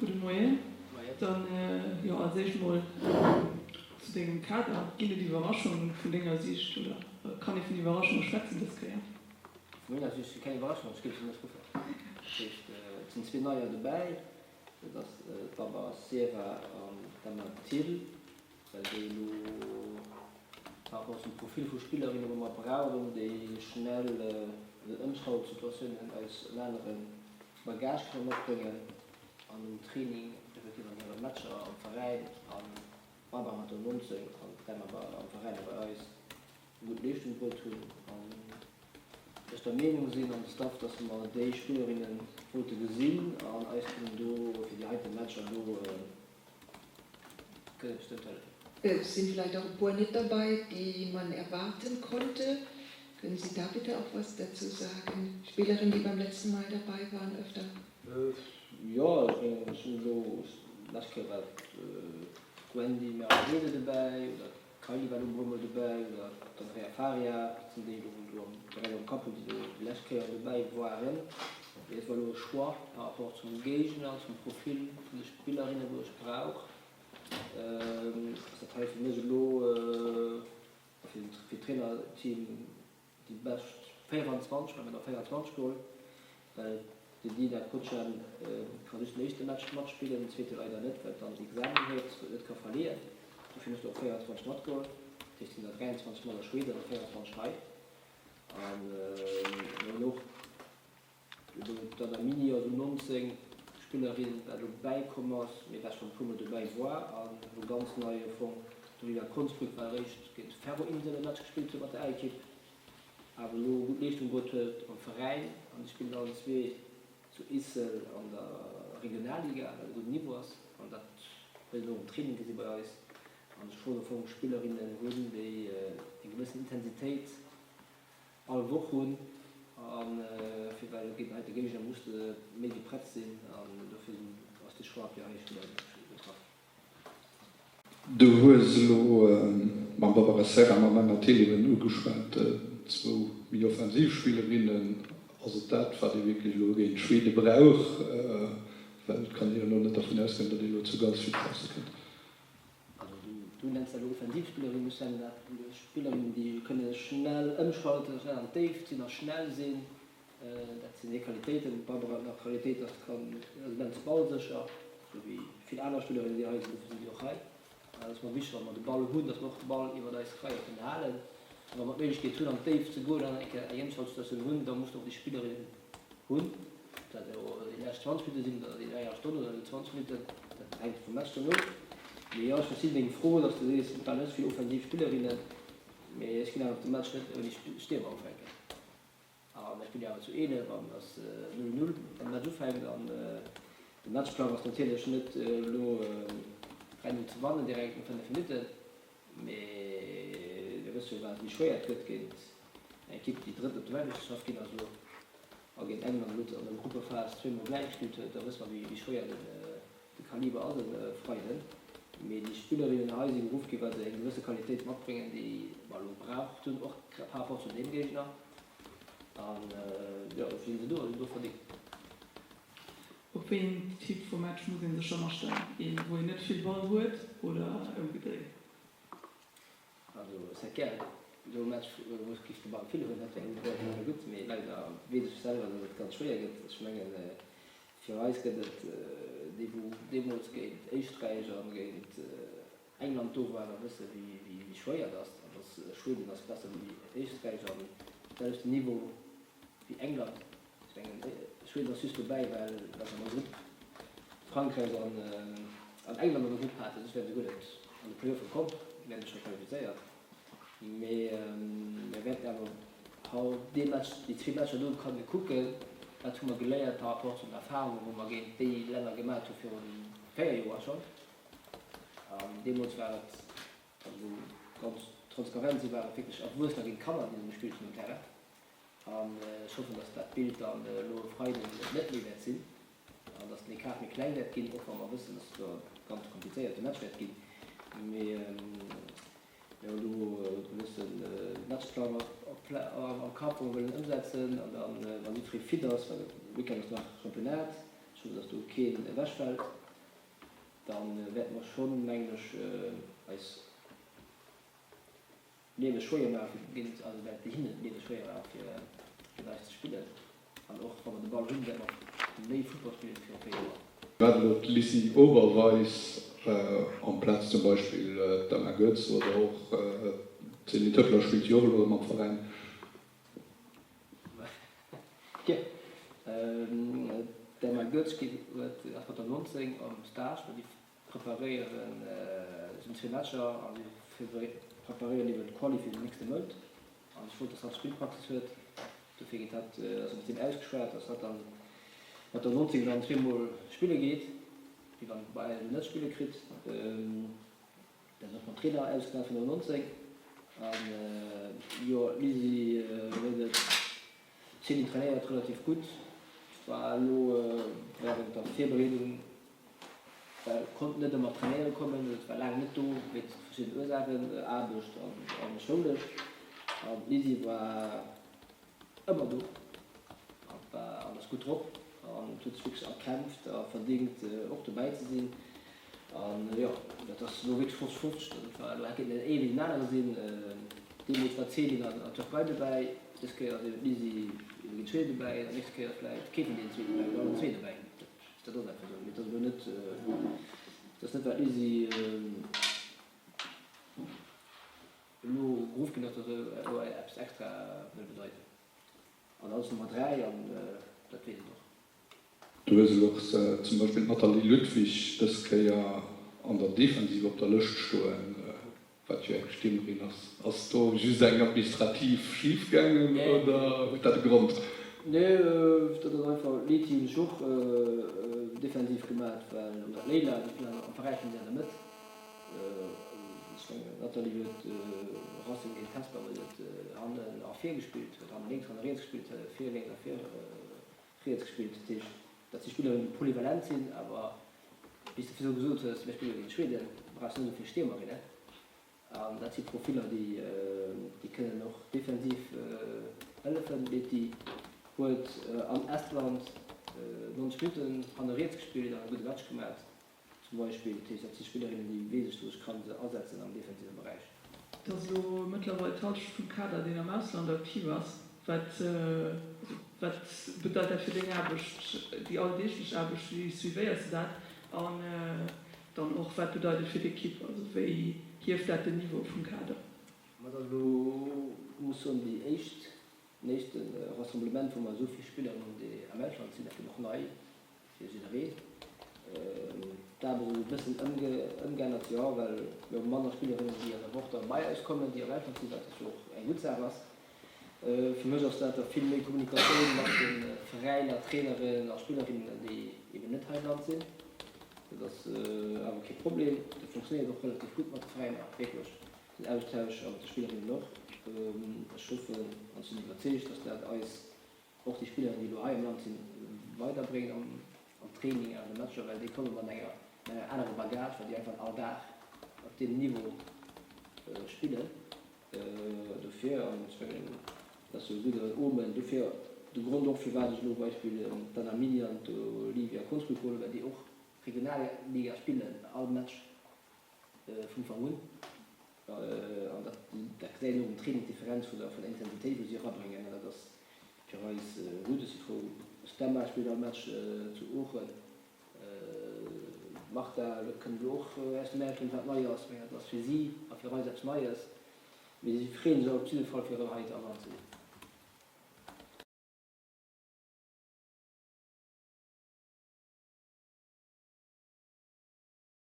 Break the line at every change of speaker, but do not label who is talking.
Gudde Moien. Dann jo als éischt mol zu dengem Kader. Ginn et Iwwerraschungen vun denger Siicht oder kann ee vun Iwwerraschunge schwätzen dës Kéier?
Vu menger Siicht si keng Iwwerraschungen, ech géif se net ruffen. Dat heescht, et sinn zwee Neier dobäi, dat ass d'Barbara Sierra an d'Emma Thill, well déi elo par rapport zum Profil vu Spillerinne wou mer brauchen, déi schnell an den Ëmschaltsituatiounen eis en anere Bagage kënne matbréngen an um Training, respektiv an hire Matcher am Veräin an d'Barbara mat der 19 an d'Emma am Veräin a bei eis eng gutt Leeschtung bruet hunn an ech der Meenung sinn an de Staff, dass mer déi Spillerinne wollte gesinn an eis kënnen do fir déi heite Matcher do kënne bestëmmt hëllefen.
Et sinn vielleicht auch e puer net dabei, die man erwarten konnte. Können Sie da bitte auch was dazu sagen? Spielerinnen, die beim letzten Mal dabei waren, öfter?
Jo, ech mengen, ech hunn elo, lescht Kéier war d'Gwendy Merlin dobäi oder d'Kylie war elo e puermol dobäi oder d'Andrea Faria, dat sinn déi elo, wou ech elo direkt am Kapp hunn, déi elo déi lescht Kéier dobäi waren. Mee et war elo e Choix par rapport zum Géigner, zum Profil vun de Spillerinnen, wou ech brauch. Ass dat hei fir mech elo a fir d'Trainerteam déi bescht 24, well mir der 24 geholl, well de Dina Kocjan ka just den éischte Match matspillen, den zweete leider net, well dann Examen huet, wou et net ka verleeën. Dofir muss de och 24 matgoen. Dat heescht, et sinn der 23 mat a Schweden a 24 hei. An mir hunn och D'Anna Mini ass U 19 Spillerin wat elo bäi komm ass, mee wat schonn e puer mol dobäi war an elo ganz nei am Fong. D'Olivia Konsbrück war eréischt géint d'Färöer-Inselen e Match gespillt huet mat der A-Ekipp, awer elo gutt Leeschtung bruet huet am Veräin an déi spillen allen zwee zu Issel an der Regionalliga, wat e gudden Niveau ass an dat huet een och am Training gesi bei eis an ech wollt am Fong Spillerinnen hunn, déi eng gewëssen Intensitéit all Woch hunn a fir well géint heite Géigner muss de méi wéi prett sinn an dofir ass de Choix op déi hei Spiller getraff.
Du hues elo mam Barbara Serra a mam Emma Thelemann ugeschwat, zwou méi offensiv Spillerinnen. Ass et dat, wat ee wierklech elo géint Schwede brauch? Well et kann ee jo elo net dervun ausgoen, datt ee elo zu ganz vill Chancë kënnt.
Also du nenns dat elo Offensivspillerinnen, ech nennen dat Spillerinnen, déi kënne schnell ëmschalten, schnell an d'Déift sinn a schnell sinn. Dat sinn hir Qualitéiten. D'Barbara huet nach d'Qualitéit, dass se kann, ass immens ballsécher, esou wéi vill aner Spillerinnen, déi hei sinn, dofir sinn si och hei. Et ass mer wichteg, wa mer de Ball hunn, dass mer och de Ball iwwert eis Reie kënnen halen. A wa mer d'Méiglechkeet hunn, an d'Déift ze goen an eng Kéier eng Ëmschaltsituatioun hunn, da mussen och déi Spillerinnen hunn. Ob dat elo déi lescht 20 Minutte sinn oder déi dräi Stonn oder déi 20 Minutten, dat hänkt vum Match dann of. Mee jo, ech verstinn deng Fro, datt s de sees, et waren net vill offensiv Spillerinnen, mee ech ginn awer op de Match net ouni Stiermer ufänken. A mir spille jo awer zu 11 an et ass 0, 0, wann de Match ufänkt. An de Matchplang ass natierlech net elo 3, 0 ze wannen direkt no 5 Minutten, mee mir wësse jo, wéi schwéier et gëtt géint eng Ekipp, déi Drëtt op der Weltmeeschterschaft ginn ass elo. A géint England elo an der Gruppephas zweemol gläich gespillt huet, da wësse mer wéi schwéier de Kaliber ass e Freiden. Mee déi Spillerinnen hei si geruff ginn, well se eng gewësse Qualitéit matbréngen, déi mer elo gebraucht hunn, och par rapport zu deem Géigner. An jo, dofir si se do a sinn do verdéngt.
Op wéi een Typ vu Match muss ee sech dann astellen? Een, wou een net vill Ball huet oder ëmgedréit?
Also ech hätt gären esou e Match wou ech géif de Ball vill hunn, dat wär mega gutt, mee leider weess ech selwer dass et ganz schwéier gëtt. Ech mengen fir eis gëtt et déi wou deemools géint Éisträich an géint England do waren a wësse wéi schwéier et ass an dass Schweden ass besser wéi Éisträich an selwechten Niveau wéi England. Ech mengen Schweden ass just dobäi well se an der Grupp Frankräich an England an der Grupp haten, soss wären se guer net an de Playoffen komm, wären sech scho qualifizéiert. Mee mir wäerten awer haut dee Match, déi zwee Matcher do kënne kucken, wat hu mer geléiert par rapport zu den Erfarungen, wou mer géint déi Länner gemat hu viru 4 Joer schonn. An deemools war et, also ganz transparent, si ware wierklech Erwuessener géint Kanner, déi do gespillt hunn um Terrain. An ech hoffen, dass dat Bild dann elo e Freiden net méi wäert sinn an dass den Ecart méi kleng wäert ginn, och wa mer wëssen, dass et e ganz komplizéierte Match wäert ginn. Mee mir hunn elo e gewësse Matchplang am Kapp, wou mer wëllen ëmsetzen. An dann, wa jiddweree fit ass, well de Weekend ass nach Championnat, ech hoffen, dass do keen ewechfält. Da wäerte mer schonn, mengen ech, eis Liewe schwéier maache fir géint, also wäerte hinnen d'Liewe schwéier maache fir géint eis ze spillen. An och wa mer de Ball hunn, wäerte mer méi Futtball spillen wéi viru 4 Joer.
Wat elo d'Lizzie Oberweis amplaz zum Beispill d'Emma Goetz oder och d'Céline Töpler spillt jo och elo erëm am Veräin.
Jo, d'Emma Goetz huet ass mat der 19 am Stage, mä déi preparéieren, et sinn zwee Matcher a si preparéieren eben d'Quali fir den nächste Mount. An ech wollt, dass hatt Spillpraxis huet, dofir geet hatt, ass mat him ausgeschwat, dass hatt dann mat der 19 dann zweemol spille geet, wéi wann bei eis elo net spille kritt. Dat ass och mam Trainer ausgemaach vun der 19. An jo, d'Lisi huet et, d'Céline trainéiert relativ gutt, war elo während der Virbereedung, well konnt net ëmmer trainéiere kommen, et war laang net do wéinst verschiddenen Ursaachen, Aarbecht an schoulesch. An d'Lisi war ëmmer do an war an ass gutt drop an huet sech wierklech erkämpft a verdingt och dobäi ze sinn. An jo, dat ass elo wierklech 50, 50. Dat war elo hätt kéinten een wéi den anere sinn. Deemools war d'Céline an der Türkei dobäi, dës Kéier ass eben d'Lisi ebe géint Schweden dobäi an nächst Kéier ass vläicht kee vun deenen zwee dobäi oder allen zwee dobäi. Dat ass einfach esou. Mee et ass elo net, et ass net well d'Lisi elo geruff ginn ass, datt elo eppes extra wëll bedeiten. An alles Nummer 3 an dat weess et och.
Du hues elo och zum Beispill d'Nathalie Ludwig dës Kéier an der Defensiv op der Lëscht stoen, wat jo eng Stiermerin ass. Ass do just eng administrativ schif gaangen oder huet dat e Grond?
Nee, dat ass einfach, Leti hunn ech och defensiv gemat, well, oder Leila, déi spillen am Veräi spillen si an der Mëtt. Ech mengen d'Nathalie huet Racing géint Hesper huet et hannen a vir gespillt, huet hannen lénks, hanne riets gespillt, vir lénks a vir riets gespillt. Dat heescht, dat si Spillerinnen, déi polyvalent sinn, awer wéi s de virdru gesot hues, mir spille géint Schweden, brauchs de net esou vill Stiermerinnen. An dat si Profiller, déi, déi kënnen och defensiv hëllefen. D'Leti huet an Estland 90 Minutten hanne riets gespillt an e gudde Match gemat. Zum Beispill. Dat heescht, dat si Spillerinnen, déi weess ech, datt ech kann se asetzen am defensive Beräich.
Et ass elo mëttlerweil d'Halschent vum Kader, deen am Ausland aktiv ass. Wat, also wat bedeit dat fir deng Aarbecht, déi alldeeglech Aarbecht? Wéi suivéiers de dat? An dann och, wat bedeit et fir d'Ekipp? Also wéi hieft dat den Niveau vum Kader?
Ma et ass elo, muss soen, déi éischt, den éischte Rassemblement, wou mer esou vill Spiller hunn, déi am Ausland sinn. Dat gëtt och nei. Fir jiddereen. D'Aarbecht ass e bëssen ëmgeännert, jo, well mir hu manner Spillerinnen, déi an der Woch da bei eis kommen, déi am Ausland sinn, wat jo och eng gutt Saach ass. Fir mech ass dat da vill méi Kommunikatioun mat de Veräiner, Traineren a Spillerinnen, déi eben net hei am Land sinn. Dat ass awer kee Problem, dat funktionéiert och relativ gutt mat de Veräiner, wierklech, den Austausch a mat de Spillerinnen och. Ech hoffen an sinn iwwerzeegt, dass dat eis och déi Spilleren, déi elo hei am Land sinn, weiderbréngt am Training an an de Matcher, well déi komme mat enger anerer Bagage, well déi einfach all Dag op deem Niveau spillen. Dofir, an ech mengen, dat ass jo e gudde Omen, dofir de Grond och, firwat ech elo Beispill d'Anna Mini an d'Olivia Konsbrück huelen, well déi och Regionalliga spillen, all Match vum Ufank un. An dat gesäit een och um Training, d'Differenz vun der Intensitéit, wou si erabréngen. An dat ass fir eis gutt. Ech si frou, d'Emma spillt all Match zu Oochen. D'Martha kënnt elo och aus dem Ausland, wat nei ass. Mä dat ass fir si a fir eis eppes Neies. Mee si freeën sech op jidde Fall, fir erëm hei am Land ze sinn.